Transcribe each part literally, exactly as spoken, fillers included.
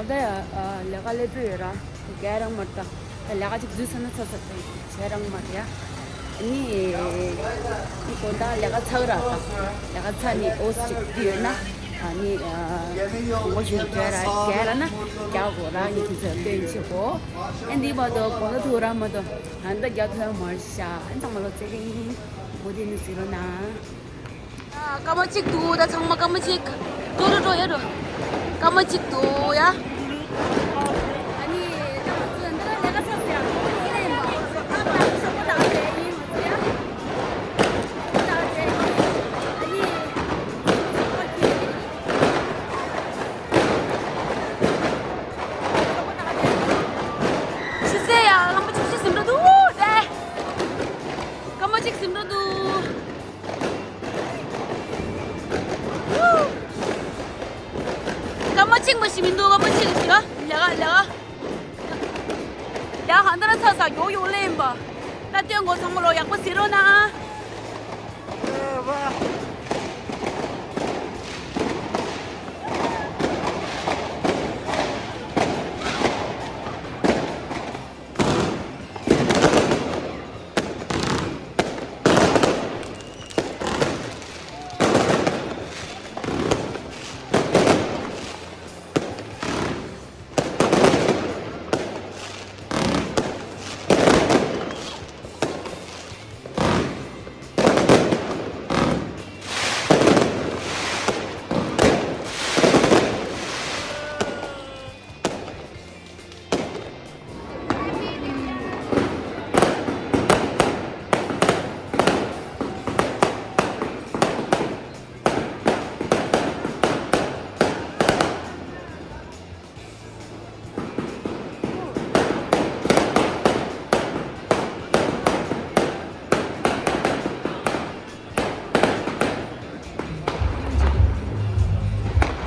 ད་ཡ་ལས་ཀ་སླེབས་ཡོད་ར། ག་རང་མ་རེད། ད་ལས་ཀ་ཅིག་འཛུལ་ས་ན་ཚར་ཚར་ཏེ་བྱས་རང་མ་རེད་ཡ། ཨ་ནི་དགོང་དག་ལས་ཀ་ཚར་ར། ད་ལས་ཀ་ཚར་ནས་ཨོ་སི་ཅིག་འདི་ཡོད་ན། ཨ་ནི་དགོང་མོ་ཞིག་རྒྱག་ར་རྒྱག་ར་ན་རྒྱག་དགོས་ར། ངས་ཁྱེད་ཚོར་སྟོན་བྱེད་དགོས། ཨ་འདི་མ་གཏོགས་དགོང་དག་ཐུག་ར་མ་གཏོགས་ད་ལྟ་རྒྱག་ཐུབ་ཡ་མ་རེད་ཤག་ཨ་ཚང་མ་ལོ་ཚེ་རིང་མུ་མཐུད་ནས་གཟིགས་རོགས་གནང་། སྐར་མ་གཅིག་འདུག་ད་ཚང་མ་སྐར་མ་གཅིག་འགྲོ་འགྲོ་འགྲོ་ཡ་འགྲོ། སྐར་མ་གཅིག་འདུག་ཡ། ཨ་ནི་ད་ང་ཚོ་འདི་ལ་ལས་ཀ་ཚར་ཟེར་ཡ་ཡིན་ན་ཡིན་པ། ཨ་ད་ཤོག་པོ་དག་ཟེར་ཡིན་ང་ཚོ་ཡ། ཤོག་པོ་དག་ཟེར་ཡིན། ཨ་ནི་ཤོག་པོ་དག་ཟེར་ཡིན། ཕྱི་ཚེ་ཡ་རླངས་པ་ཆུ་ཤི་ཟིན་འགྲོ་འདུག་དེ། སྐར་མ་གཅིག་ཟིན་འགྲོ་འདུག་སྐར་མ་གཅིག་མ་ཞིག་མི་འདུག་སྐར་མ་གཅིག་ཞིག་ལ་ལ་ལ་ལ་ཧ་འདི་ལ་ཚ་ཚ་ཡོག་ཡོག་ལེན་པ། ད་སྟོན་གོ་ཚང་མ་ལོ་ཡག་པོ་ཟེར་རོགས་གནང་།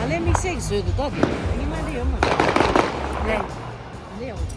ཨ་ལེ་དམིགས་བསལ་གྱི་བཟོས་འདུག་ད་དེ། ཉི་མ་འདི་ཡོད་མ་རེད། ལེ། ཨ་ལེ་ཡོད།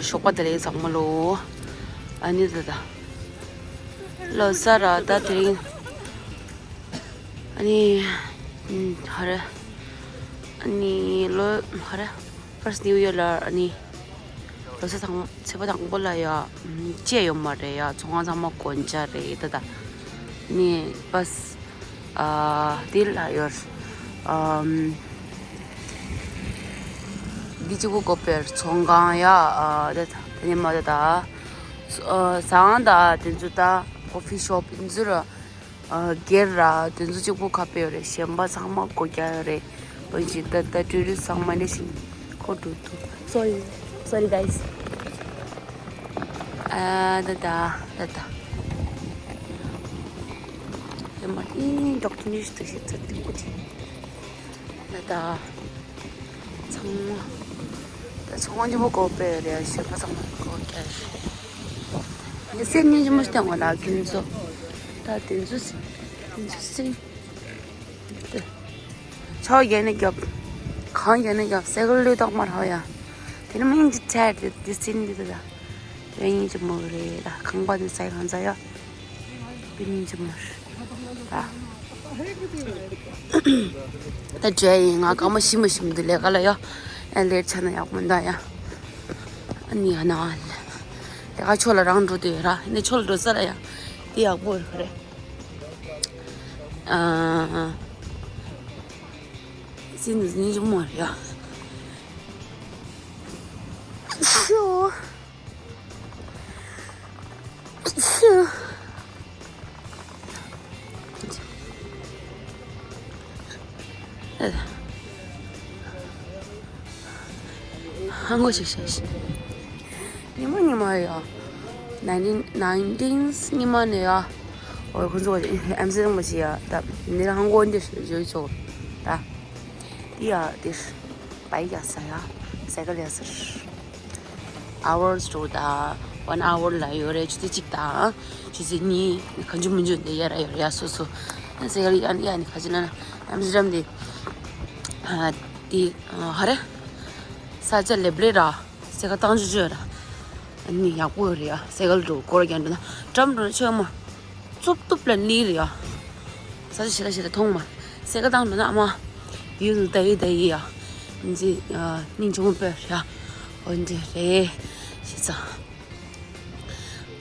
ཞོགས་པ་བདེ་ལེགས་ཚང་མ་ལོ། ཨ་ནི་ད་ད། ལོ་གསར་ར་ད་དེ་རིང་། ཨ་ནི། ཨུམ། ཧ་རེ། ཨ་ནི་ལོ་ཧ་རེ། First New Year ལ་ཨ་ནི། ལོ་གསར་དང་ཚེས་པ་དང་པོ་ལ་ཡ། ཨུམ། ཅི་ཡང་ཡོད་མ་རེད་ཡ། ཚོང་ཁང་ཚང་མ་གོན་ཆ་རེད་ད་ད། ཨ་ནི། བྷས། ཨ། འདི་ལ་ཡོད། ཨམ། འདི་གཅིག་པོ་གོ་པེར་ཚོང་ཁང་ཡ། ཨ། དེ་དེ་ནས་མ་དེ་ད། ཨ། ཟངས་ད་དེ་ཚོ་ད་ཀོ་ཕི་ཤོབ་དེ་ཚོ་ར། ཨ། སྒེར་ར་དེ་ཚོ་གཅིག་པོ་ཁ་པེ་ཡོད་རེད། གཞན་པ་ཚང་མ་སྒོ་རྒྱག་ཡོད་རེད། ཨོ་ཅི་ད་ད་ཊུ་རི་སི་ཚང་མ་འདྲ་ཞིག་ཁོ་འགྲོ་འདུག Sorry, sorry, guys. ཨ་ད་ད་ད་ད། ཡ་མ་ཨིན་ཌོག་ཊར་ནི་ཞིག་ཏུ་ཞིག་ཚར་ཏེ་ཨོ་ཅི། ད་ད། ཚང་མ། ད་ཚོང་ཉིན་མོ་གོ་པེ་རེ་ཞེ་པ་ཚང་མ་གོ་ཀྱ་རེ། ཨ་ནི་སེམས་ཉིན་མོ་སྟེང་བ་ལ་ཁྱོད་ཚོ། ད་དེ་ཚོ་སེམས། དེ་ཚོ་སེམས། དེ། ཆོག་ཡེ་ནས་རྒྱབ། གང་ཡེ་ནས་རྒྱབ་སེ་གོལ་ལུས་ཏོག་མར་ཧོ་ཡ། དེ་ནི་མིང་ཅི་ཆད་དེ་དེ་སེམས་འདི་དེ་ད། དེ་ཉིན་གྱི་མོ་རེད་ད་ཁང་པ་དེ་ཚའི་གང་ཚ་ཡ། དེ་ཉིན་གྱི་མོ་རེད་ད། ད་བྲེལ་ཡིན་ང་གང་མ་ཤི་མ་ཤི་མི་འདུག་ལས་ཀ་ལ་ཡ། ཨ་ལས་ཆ་ན་ཡག་མི་འདུག་ཡ། ཨ་ནི་ཡ་ན་ལས་ཀ་ཆོ་ལ་རང་འགྲོ་དུས་ར་ནི་ཆོ་ལ་འགྲོ་ས་ལ་ཡ། དེ་ཡག་པོ་རེད་ཁ་རེད། ཨ། སི་ནི་ཟིན་ཅི་མོ་རེད་ཡ། ཤོ། ཤོ། ཧང་གོ་ཞིག་ཞིག་ཞིག་ཉི་མ་ཉི་མ་ཡ། ནའིན་ཊིན་ནའིན་ཊིན་ཉི་མ་ནས་ཡ། འོ་ཁོ་ཚོ་ཨེམ་སི་རིང་མ་ཞིག་ཡ་ད་ནི་ཧང་གོ་འདི་ཞིག་བརྗོད་ཆོག་ད། འདི་ཡ་འདིར་བའི་ཡ་ས་ཡ་སའི་ཀལ་ཡ་སར་hours འགྲོ་ད་one hour ལ་ཡོད་རེད། ཆུ་ཚོད་གཅིག་དང་ཆུ་ཚོད་གཉིས་གང་བྱུང་མི་འཇུག་འདི་ཡ་ར་ཡོད་རེད་ཡ་སོ་སོ། སའི་ཀལ་ཡ་ཡ་ནི་ཁ་ཅིག་ན་ཨམ་སི་ཊར་ཌམ་འདི་འདི་ཧ་རེ་ས་ཆ་ལེབ་ལེ་ར་སའི་ཀལ་བཏང་ཆུ་ཆུ་ར་ནི་ཡག་པོ་ཡོད་རེད་ཡ། སའི་ཀལ་འགྲོ་སྐོར་རྒྱག་འགྲོ་ན་ཊམ་འགྲོ་ན་ཆོས་མ། ཙུབ་ཙུབ་ལ་ལི་རེད་ཡ། ས་ཆ་ཞེ་ལ་ཞེ་ལ་མཐོང་མ། སའི་ཀལ་བཏང་འགྲོ་ན་ཨ་མ། ཡུལ་ལ་ད་ཡི་ད་ཡི་ཡ། འཛི་སྙིང་ཆུང་པོ་རེད་ཡ། འོ་འདི་རེད། ཞེ་ཚ།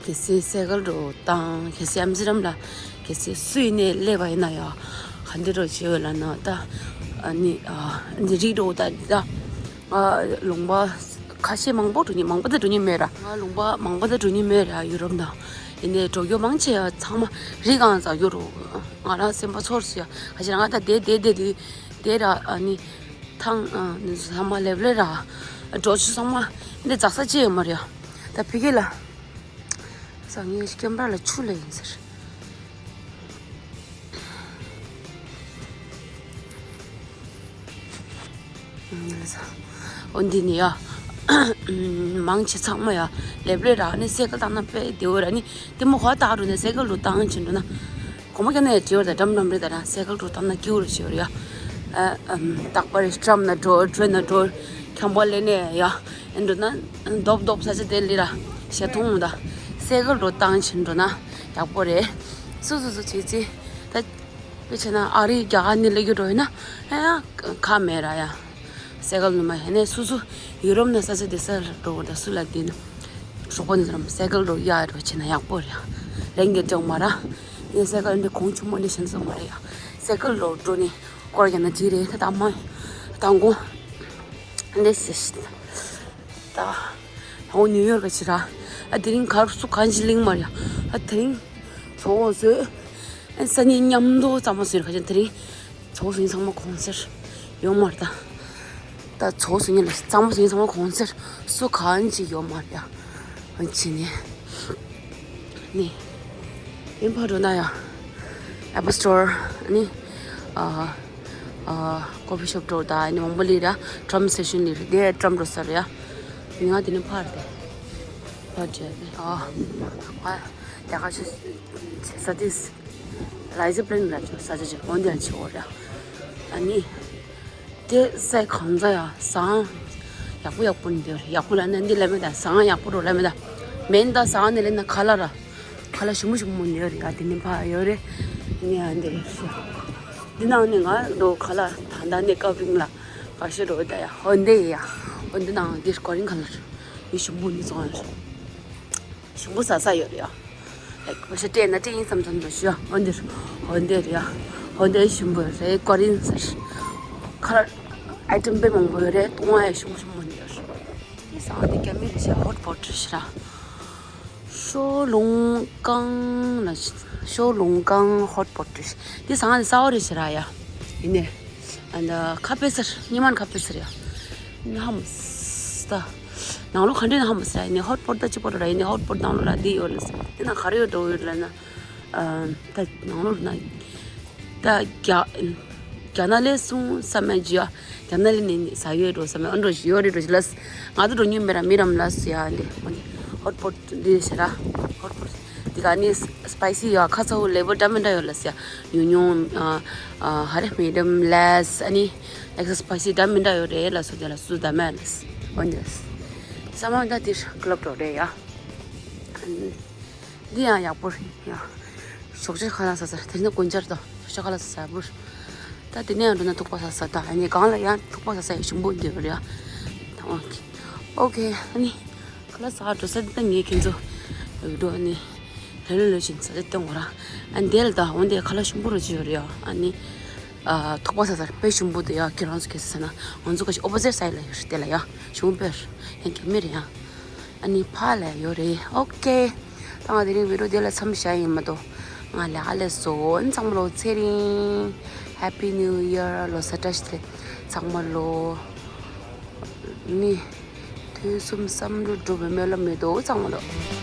གལ་སྲིད་སའི་ཀལ་འགྲོ་བཏང་གལ་སྲིད་ཨམ་སི་རམ་ལ་གལ་སྲིད་སུ་ཡིན་ནས་སླེབས་པ་ཡིན་ན་ཡ། ག་འདི་འགྲོ་བྱེད་འོས་ལ་ན་ད། ཨ་ནི་ཨ་འདི་རིགས་འགྲོ་ད་ད། ང་ལུང་པ་ཁ་ཤས་མང་པོ་འགྲོ་མྱོང་མང་པོ་ད་འགྲོ་མྱོང་མེད་ར། ང་ལུང་པ་མང་པོ་ད་འགྲོ་མྱོང་མེད་ར་ཡུ་རོབ་ནང་། ཡིན་ནའི་འགྲོ་རྒྱུ་མང་ཆེ་བ་ཚང་མ་རི་སྒང་འཛེག་རྒྱུ་རུ། ང་རང་སེམས་པ་ཚོར་སོང་ཡ། ག་ཞིག་ང་ད་དེ་དེ་དེ་དེ་དེ་ར་ཨ་ནི་ཐང་ཨ་ནི་ཚང་མ་ལེབ་ལེ་ར་འགྲོ་ཆུ་ཚང་མ་འདི་འཛེག་ས་ཅི་ཡོད་མ་རེད་ཡ། ད་ཕ་གི་ལ་ས་ངའི་ཀེམ་ར་ལ་ཆུ་ལ་ཡིན་ཟེར། འོ་འདི་ནི་ཡ། མང་ཆེ་ཚང་མ་ཡ། ལེབ་ལེ་ར་ནི་སའི་ཀལ་བཏང་ན་དཔེ་བདེ་བོ་ར་ནི་དེ་མོ་ཧོ་ད་རུ་ནི་སའི་ཀལ་རུ་བཏང་ཕྱིན་འགྲོ་ན། གོ་མ་ཁྱོད་ནས་བྲིས་བར་དང་འགྲམ་འགྲམ་རེ་དང་སའི་ཀལ་རུ་བཏང་ན་སྐྱིད་པོ་རུ་ཞིག་ཡོད་རེད་ཡ། རྟག་པར་ཊམ་ན་འགྲོ་ཊེན་ན་འགྲོ་ཁྱམ་པ་ལེན་ནས་ཡ། འགྲོ་ན་རྡོབ་རྡོབ་ས་ཆ་དེ་ལི་ར་ཞེ་མཐོང་མོ་ད། སའི་ཀལ་རུ་བཏང་ཕྱིན་འགྲོ་ན་ཡག་པོ་རེད། སུ་སུ་སུ་བྱེད་ཅི། ད། དཔེ་བྱས་ན་ཨ་རི་རྒྱ་གར་ནས་སླེབས་རྒྱུ་འགྲོ་ཡིན་ན་ཨ་ཡ་ཁག་མེད་ར་ཡ། སའི་ཀལ་ནི་མ་ཡིན་ནས་སུ་སུ་ཡུ་རོབ་ནས་ས་ཆ་དེ་སར་འགྲོ་དགོས་ད་སུ་ལ་དེ་ནི་གྲོགས་པོ་ནི་རམ་སའི་ཀལ་འགྲོ་ཡ་འགྲོ་བྱས་ན་ཡག་པོ་རེད་ཡ། རང་གི་ལྗང་མ་ར་ཡིན་སའི་ཀལ་འདི་གོང་ཆུང་མ་འདི་ཞན་སོ་མ་རེད་ཡ། སའི་ཀལ་འགྲོ་འགྲོ་ནི་སྐོར་རྒྱག་ན་ཅི་རེད་ད་ད་མ་ད་མགོ་འདི་ཞིག་ད། ཨོ་ནིའུ་ཡོར་ག་ཕྱིར་ར། ཨ་དེ་རིང་གར་སུ་གང་ཞིག་གླིང་མ་རེད། ཨ་དེ་རིང་ཚོགས་བཟོས། ཨ་སང་ཉིན་མཉམ་དུ་གཙང་མ་བཟོས་ག་ཕྱིར་དེ་རིང་ཚོགས་བཟོས་ཚང་མ་གོང་ཚེར་ཡོད་མ་རེད་ད། ད་ཚོགས་བཟོས་ཉིན་ལ་གཙང་མ་བཟོས་ཚང་མ་གོང་ཚེར་སུ་གང་ཞིག་ཡོད་མ་རེད། ཨ་ཕྱི་ནས་ནི། ཡིན་ཕར་འགྲོ་ན་ཡང་། Apple Store ནི། ཨ། ཨ། Coffee Shop འགྲོ་ད་ནི་མང་པོ་ལི་ར། Tram Station ལི་ར་དེ་Tram འགྲོ་ས་རེད་ཡ། ནི་ང་དེ་ནི་ཕར་དེ། ཕར་འགྲོ་ཡ་དེ། ཨ། ཨ། དེ་ག་ཆུ། ས་དེ། Liza Plain ལ་ཆུ་ས་ཆ་ཆུ་འོན་ཏེ་ཆུ་འོ་ར། ཨ་ནི། དེ་སའི་གང་ཚ་ཡ་ཟངས། ཡག་པོ་ཡག་པོ་འདི་ཡག་པོ་ལ་ནི་འདི་ལ་མེད་ད་ཟངས་ཡག་པོ་འགྲོ་ལ་མེད་ད། མེད་ད་ཟངས་ནི་ལ་ན་ཁ་ལ་ར། ཁ་ལ་ཞིམ་པོ་ཞིམ་པོ་འདི་ཡོད་རེད་ཡ་དེ་ནི་ཕ་ཡོད་རེད། ནི་ཡ་འདི་རེད་ཤི། འདི་ནང་ནི་ང་འགྲོ་ཁ་ལ་ད་ད་ནི་ཀ་བིང་ལ་ག་ཤི་འགྲོ་ད་ཡ་ཧོ་འདི་ཡ། ཧོ་འདི་ནང་འདི་སྐོར་རིང་ཁ་ལ་ཡོད་ཞིམ་པོ་འདི་ཚོང་ཡོད་རེད། ཞིམ་པོ་ཟ་ས་ཡོད་རེད་ཡ། ལེགས་པོ་ཞིག་སྤྲད་ན་སྤྲད་ཡིན་བསམ་བསམ་འགྲོ་ཞུ་ཡ། འོ་འདིར་འོ་འདིར་ཡ། འོ་འདིར་ཞིམ་པོ་རེད་ཀོ་རིན་ཟེར། ཁར་ཨའི་ཊེམ་དཔེ་མང་པོ་ཡོད་རེད་ཏུང་བ་ཡ་ཞིམ་པོ་ཞིམ་པོ་འདིར། ཡི་ཟ་འདི་རྒྱ་མི་རེད་ཤག་ཧོ་ཊི་པོ་ཊི་རེད་ཤག་ར། ཤོ་ལུང་ཀང་ལ་ཤོ་ལུང་ཀང་ཧོ་ཊི་པོ་ཊི་རེད་ཤག་འདི་ཟ་འདི་སའོ་རེད་ཤག་ར་ཡ། ཡིན་ནས། ཨ་ནི་ཁ་པེ་སར་ཉི་མ་ཁ་པེ་སར་ཡ། ནི་ཧམ་སྟ། ནང་ལོགས་ག་འདྲ་ནི་ཧམ་སྟ་ནི་ཧོཊ་པོཊ་ད་ཅི་པོ་ར་ཡ་ནི་ཧོཊ་པོཊ་ནང་ལོགས་ལ་འདི་ཡོད་ལ་སྟ། དེ་ན་ག་རེ་ཡོད་འགྲོ་ཡོད་ལ་ན། ཨ་ད་ནང་ལོགས་ན། ད་རྒྱ་རྒྱ་ནག་ལས་སོང་ས་མེད་ཇི་ཡ། རྒྱ་ནག་ལས་ནི་ནི་ས་ཡོད་འགྲོ་ས་མེད་ཨ་འགྲོ་ཞི་ཡོད་རེད་འགྲོ་ཞི་ལ་སྟ། ང་ཚོ་འགྲོ་ཉུལ་མེད་ར་མི་རམ་ལ་སྟ་ཡ་འདི་ཧོཊ་པོཊ་འདི་ཟེར་ར་ཧོཊ་པོཊ། དེ་ག་ནི་སི་པའི་སི་ཡོད། ཁ་ཚ་བོ་ལེ་བལ་འདྲ་མི་འདྲ་ཡོད་ལ་སི་ཡ། ཉུང་ཉུང་ཨ་ཨ་ཧ་རེ་མི་ཌམ་ལེ་སི་ཨ་ནི་ཨེག་སི་སི་པའི་སི་འདྲ་མི་འདྲ་ཡོད་རེད་ལ་སོ། དེ་ལ་སུ་ད་མེད་ལ་སི་འོན་ཏེ་ས་མ་འདྲ་དེ་ཀ་ལབ་འགྲོ་རེད་ཡ། འདི་ཡང་ཡག་པོ་རེད་ཡ། ཞོགས་ཇ་ཁ་ལག་ཟ་ས་དེ་ནི་དཀོན་ཆར་དང་ཞོགས་ཇ་ཁ་ལག་ཟ་ས་ཡག་པོ་རེད། ད་དེ་ནས་ཡང་འགྲོ་ན་ཐུག་པ་ཟ་ས་དང་ཨ་ནི་གང་ལ་ཡང་ཐུག་པ་ཟ་ས་ཡག་ཞིམ་པོ་འདི་ཡོད་རེད་ཡ། ད་ཨོ་ཁེ་ཨོ་ཁེ་ཨ་ནི། ཁ་ལག་ཟ་འགྲོ་ས་འདི་ད་ངས་ཁྱེད་ཚོ་འགྲོ་ནི་ལྷོད་ལྷོད་ལྷོད་བཞིན་ཟ་དེ་སྟོན་འོ་ར། ཨ་འདི་ལ་ད་འོན་ཏེ་ཁ་ལག་ཞིམ་པོ་རུ་ཅི་ཡོད་རེད་ཡ། ཨ་ནི་ཨ་ཐུག་པ་ཟ་ས་དཔེ་ཞིམ་པོ་འདུག་ཡ། ཁྱེད་རང་ཚོ་ག་ས་ཟ་ན་ང་ཚོ་ག་ཞིག་ཨོ་པོ་ཟིཊ་སའིཌ་ལ་ཡོད་རེད། དེ་ལ་ཡ་ཞིམ་པོ་དཔེ་ཡང་རྒྱ་མི་རེད་ཡ། ཨ་ནི་ཕ་ལ་ཡོད་རེད། ཨོ་ཁེ། ད་ང་དེ་རིང་བི་ཌིའོ་འདི་ལ་མཚམས་བཞག་ཡིན་མ་གཏོགས་ང་ལས་ཀ་ལས་སོ། ཨ་ནི་ཚང་མ་ལོ་ཚེ་རིང་། Happy New Year། ལོ་གསར་བཀྲ་ཤིས་བདེ་ལེགས་ཚང་མ་ལོ། ནི། དུས་གསུམ་བསམ་འགྲུབ་འགྲུབ་པའི་སྨོན་ལམ་ཡོད་དོ་ཚང་མ་ལོ།